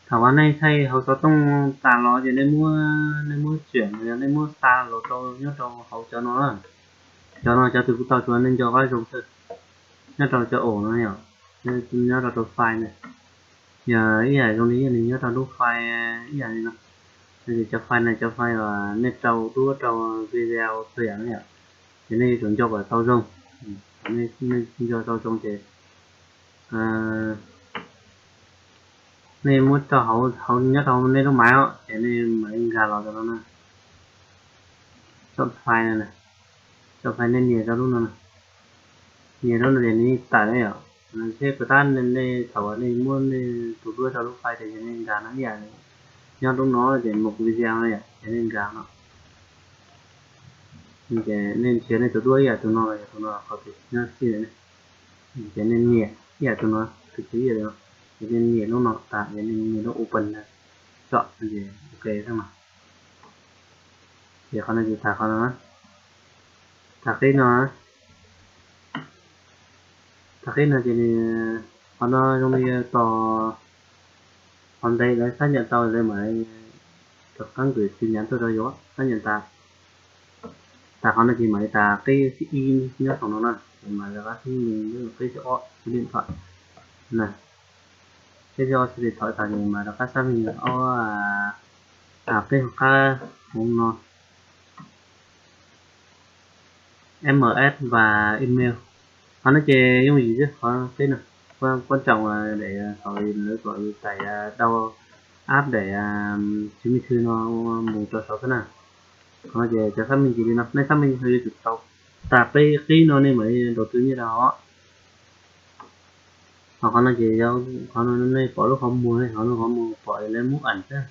Thaum uas nej thaij hauv xov tooj tas los ces nej muab, nej muab tseem los yog nej muab xa los rau nyob rau hauv cov no. Cov no cov twg kuj tau, tsuas nej nco qab zoo xwb. Nyob rau cov ub no yom, nyob rau rau file na, yog ib yam zoo li yog nws nyob rau lub file ib yam li no. Cov file na cov file uas nej rau duab rau video txhua yam na yom, ces nej yuav tsum nco kom tau zoo. Nej nco tau zoo ces nej muab rau hauv, nyob rau hauv nej lub maiv os, ces nej mam li nkag los rau no na. Tso file, tso file nej nias rau lub no, nias rau no ces nws tawm na yom. Seb puas tab, nej thaum uas nej muab nej tus duab rau lub file ces nej nkag no ib yam, nyob rau no ces mus video no yom, ces nej nkag no. Ces nej nrhiav nej tus duab ib yam tus no los yog tus no qhov twg nyob xij, ces nej nias ib yam tus no, tus twg ib yam no, ces nej nias lub no tas ces nej nias lub open na, tso, ces ok xwb mas. Ces qhov no ces tham qhov no, tham qib no, tham qib no ces nws, qhov no zoo li tos qhov ntawd lawv xab nyam tau lawv mam rov qab nkws tus nyav tuaj rau yus xab nyam tas. Tas qhov no ces mam li tas qib thib ib nyob saum no na, ces mam rov qab xib me qib thib ob xwb li thom na, qib thib ob xwb li thom tas ces mam rov qab xab me ob qib hauv qab hauv no. M S và email. Qhov no ces yooj yim xwb, qhov qib no quan trọng để thaum lawv kom yus tải, download app để chứng minh thư no mus rau saud xwb na. Qhov no ces cov xác minh ces li no, nej xác minh yuav tsum tau tas qib, qib no nej mam li đầu tư nyiaj rau hauv. Ho qhov no ces qhov no nej pom lub qhov muag, qhov no qhov muag pom lawv muab ẩn xwb.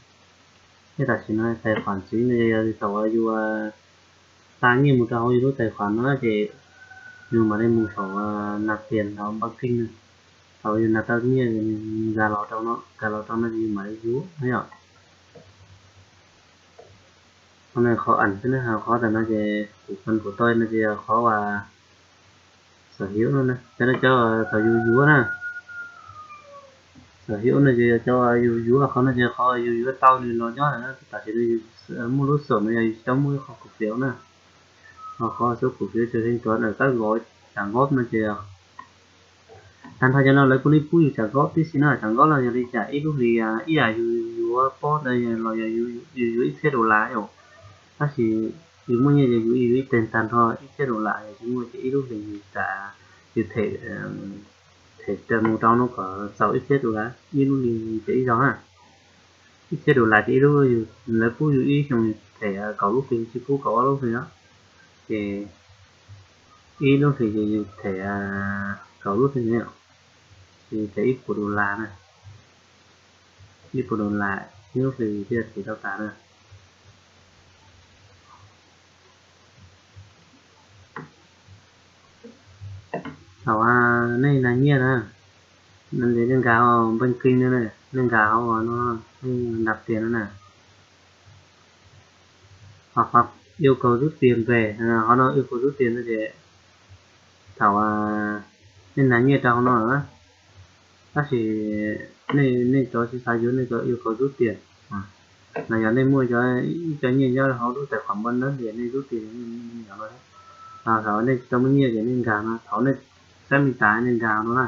Thiab tam sim no tài khoản chính no yog thaum uas yus xa nyiaj mus rau hauv yus lub tài khoản no ces yus mam li mus saum nạp tiền hauv banking no. Thaum yus nạp tau nyiaj nkag los rau no, nkag los rau no ces yus mam li yuav na yom. Qhov no qhov ẩn xwb na, qhov ntawm no ces kuv, kuv tau no ces yog qhov uas sở hữu no na, cov no cov thaum yus yuav na. Sở hữu no ces yog cov yus yuav, qhov no ces qhov yus yuav tau nws los nyob na, tam sim no yus muaj lub xom no yog yus tau muaj ib qho cổ phiếu na. Ho qhov số cổ phiếu chờ thanh toán ở các gói trả góp no ces tag nrho cov no lawv kuj li pub yus trả góp tib si na, trả góp los yog li cas, ib lub hlis ib yam yus yuav pob ntawd los yog yus yuav ib txhiab dollar yom. Tab sis yus muaj nyiaj ces yus yuav ib teg tag nrho ib txhiab dollar, yus tsis muaj ces ib lub hlis yus tam, yus them, them raws mus rau no kom xaus ib txhiab dollar, ib lub hlis ces ib zaug na. Ib txhiab dollar ces ib lub, lawv pub yus ib xyoos them kaum lub hlis, tsis pub kaum ob lub hlis no. Ces ib lub hlis ces yus them kaum lub hlis no, ces them ib puas dollar na. Ib puas dollar ib lub hlis thiaj them tau tas na. Thaum nej nab nyiaj na, nej nkag hauv banking no, nej nkag hauv no, nej nạp tiền no na. Ho qhov yêu cầu rút tiền về, qhov no yêu cầu rút tiền no ces thaum nej nab nyiaj rau hauv no, tab sis nej cov tsis xav yuav nej cov yêu cầu rút tiền, los yog nej muaj cov, ib cov nyiaj nyob hauv lub tài khoản Binance ces nej rút tiền, nej, nej, nej, thaum nej tsis tau muaj nyiaj ces nej nkag no, thaum nej xác minh tài khoản nej nkag no na,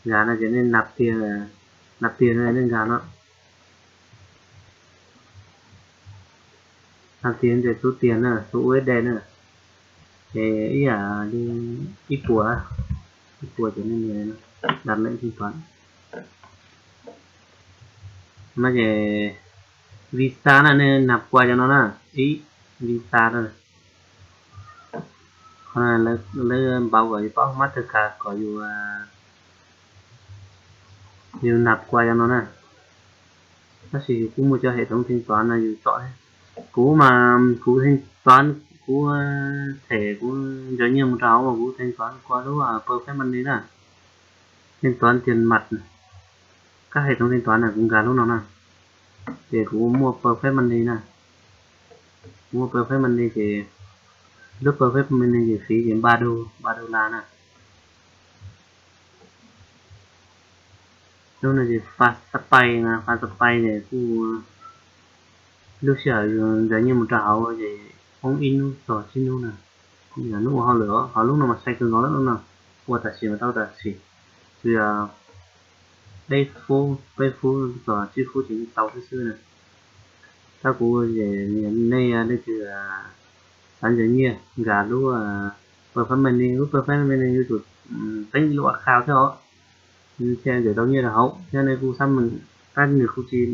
nkag no ces nej nạp tiền, nạp tiền no nej nkag no. Nạp tiền ces số tiền na, số U S D na, ces ib yam li ib puas, ib puas ces nej nias đặt lệnh thanh toán. No ces Visa na, nej nạp qua cov no na, ib, Visa na. Qhov no lawv npau kom yus paub Mastercard kom yus, yus nạp qua cov no na. Tab sis yus kuj muaj cov hệ thống thanh toán no yus tsom. Kuv mas kuv thanh toán, kuv them, kuv ntsaws nyiaj mus rau hauv mas kuv thanh toán qua lub Perfect Money na. Thanh toán tiền mặt, các hệ thống thanh toán na, kuv nkag lub no na. Ces kuv muaj Perfect Money na. Kuv muaj Perfect Money ces lub Perfect Money ces phí ces ba đô, ba đô la na. Lub no ces Fast Pay na, Fast Pay ces kuj lub sij hawm yus ntes nyiaj mus rau hauv ces poob ib hnub txog tsib hnub na, yog hnub ua hauj lwm os. Ho lub no mas sai kawg nkaus lub no, ua tam sim mas tau tam sim, tsuas yog peb feeb, peb feeb txog tsib feeb ces yeej tau xwb xwb na. Tab kuv ces nej leej twg xav ntes nyiaj nkag lub Perfect Money, lub Perfect Money yuav tsum teeb ib lub account thiab os, thiaj ntes tau nyiaj rau hauv thiab. Nej kuj xab meem, tab nws kuj tsis,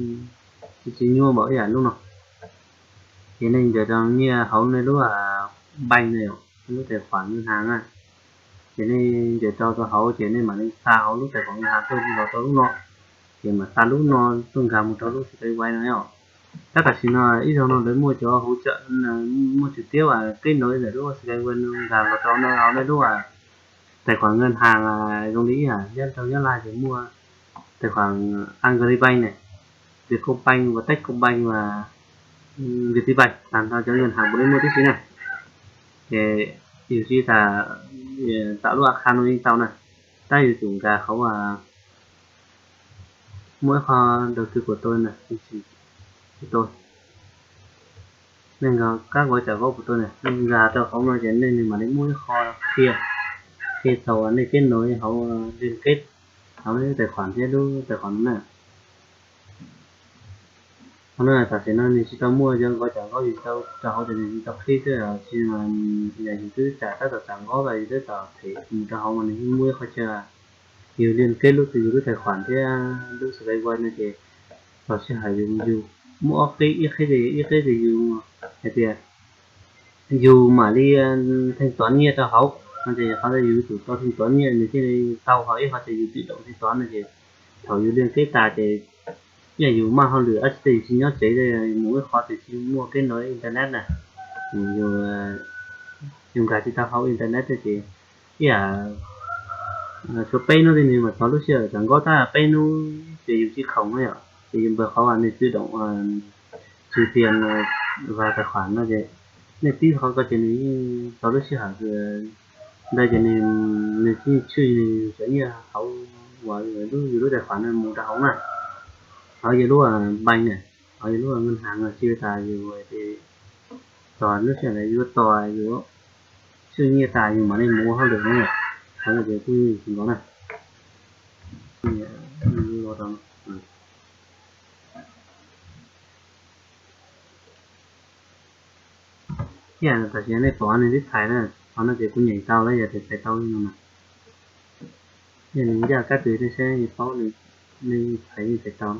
tsis nyuaj npaum ib yam lub no. Ces nej ntes tau nyiaj hauv nej lub bank na, lub tais khuam nkaj has na. Ces nej ntes tau rau hauv ces nej mam li xa hauv lub tais khuam nkaj has tuaj los rau lub no, ces mam xa lub no tuaj nkag mus rau lub Skyway no os. Tab tam sim no ib zaug no lawv muaj cov hauv tsawm, muaj tswv tiab uas keb nov ntawm lub Skyway no nkag los rau no hauv nej lub tais khuam nkaj has zoo li ib yam nyob rau Nyab Laj ces muaj tais khuam Agribank ne, Vietcombank uas Techcombank uas Viettinbank, tag nrho cov nkaj has puav leej muaj tib si na. Ces yus tsis tas, tam lub account no yeej tau na, tab yuav tsum nkag hauv muaj ib qho đầu tư của tôi na, nej nkag các gói trả góp của tôi na, nej nkag rau hauv no ces nej nws mam li muaj ib qho qhia, qhia txog uas nej keb nov hauv liên kết hauv nej lub tais khuam thiab lub tais khuam no na. Qhov no tam sim no nws tsis tau muaj cov gói trả góp, yus tau rau hauv ces nws tsis tau qhib xwb, tsis mas yog yus twb tsam tab tom tsam gói los yus twb tom them mus rau hauv mas nws yeej muaj ib qho chaw yus liên kết lub, yus lub tais khuam thiab lub Skyway no ces txog sij hawm yus, yus muaj ob qeb, ib qeb ces ib qeb ces yus hais tias yus mam li thanh toán nyiaj rau hauv no ces qhov ntawd yus tsum tau thanh toán nyiaj nws thiaj li tau, ho ib qho ces yus tự động thanh toán no ces thaum yus liên kết tas ces ib yam yus maj hauj lwm dab tsi tej yus tsis nyob tsev, yus mus ib qho ces tsis muaj kết nối internet na, yus nkag tsis tau hauv internet ces ib yam tshuav peb hnub tej nws mam txog lub sij hawm tsam nkaub tab peb hnub ces yus tsis khoom na yom, ces yus npawg qhov uas nws tự động trừ tiền vào tài khoản no ces nej tib qhov ko ces nws yeej txog lub sij hawm ntawd ces nws yeej tshwj nws cov nyiaj hauv uas lub, yus lub tais khuam no mus rau hauv na. Hauv yus lub bank na, hauv yus lub ngân hàng no tsis tas yus txog lub sij hawm yus tos yus tshwj nyiaj tas yus mam li mus ua hauj lwm no. Qhov no ces kuj nkaus na. Thiab tam sim nej pom nws twb txhais na, qhov no ces kuv nyeem tau lawm, yog tias txhais tau li no mas, yog nws ncaj kab twg nej saib paub, nej txhais yeej txhais tau.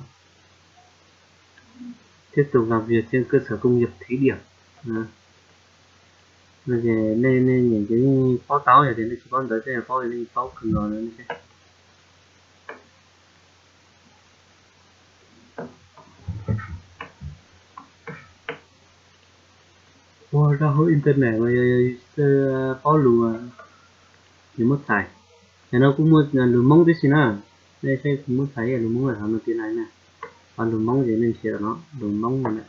Tiếp tục làm việc trên cơ sở công nghiệp thí điểm. No ces nej, nej nyeem ces yeej paub tau, yog tias nej tsis paub ntawv thiab yog paub nej yeej paub kawg nkaus li. Ua rau hauv internet mas yog, yog yus tsis paub lus, yus muab txhais. Yog no kuj muaj lus Hmoob tib si na, nej saib kuv muab txhais lus Hmoob hauv no tiv nai na. Ho lus Hmoob ces nej nrhiav no lus Hmoob no,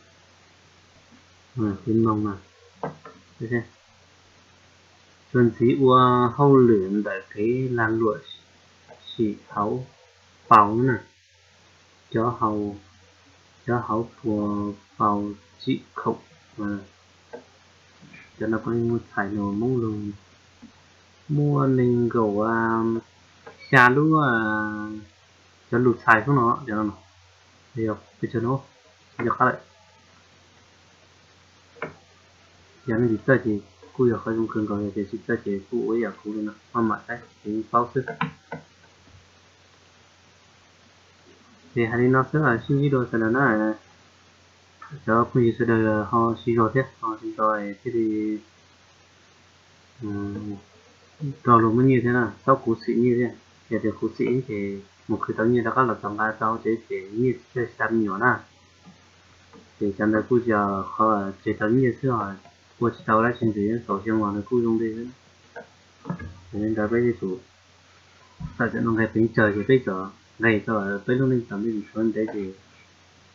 tiv moog no. Txuas ntxiv ua hauj lwm ntawm kev lag luam sim hauv paus na, cov hauv, cov hauv paus tsim khoom. Cov no kuj muaj txhais lus Hmoob lus, muaj nees nkaum xya lub, cov lus txhais xwb no, cov no, yog pes tsawg no, yog qab lawm. Yog nej tsis txawj ces kuj yog qhov zoo kawg nkaus, yog tias tsis txawj ces kuj ua ib yam kuv li no, maj mam saib ces yeej paub xwb. Ces hais li no xwb, sib ntsib dua sawv daws na. Cov phooj ywg sawv daws ho sib zog thiab, ho sib zog thiaj li rau luag muaj nyiaj thiab na, txhob khuv xim nyiaj thiab. Yog tias khuv xim ces mus khwv tau nyiaj rov qab los txog nqa tau ces, ces nyiaj tsis txawj xa me nyuam na. Ces cov ntawd kuj yog qhov tseg tau nyiaj xwb, ua tsis tau dab tsi ntxiv, xaus xyoo los nws kuj zoo li xwb. Yog li ntawd peb yuav tsum txawm cov no nqe peev tsawg ces peb txawm nqe tau peb lub neej tom ntej mus suav ntev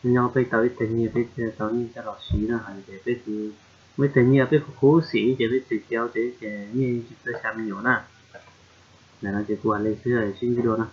ces nyob peb tau ib teg nyiaj peb thiaj tau nyiaj coj los siv na. Hais tias peb muaj ib teg nyiaj peb khuv xim ces peb tsis tau ces, ces nyiaj tsis txawj xa me nyuam na. Ntawm no ces kuv hais li xwb, sib ntsib dua na.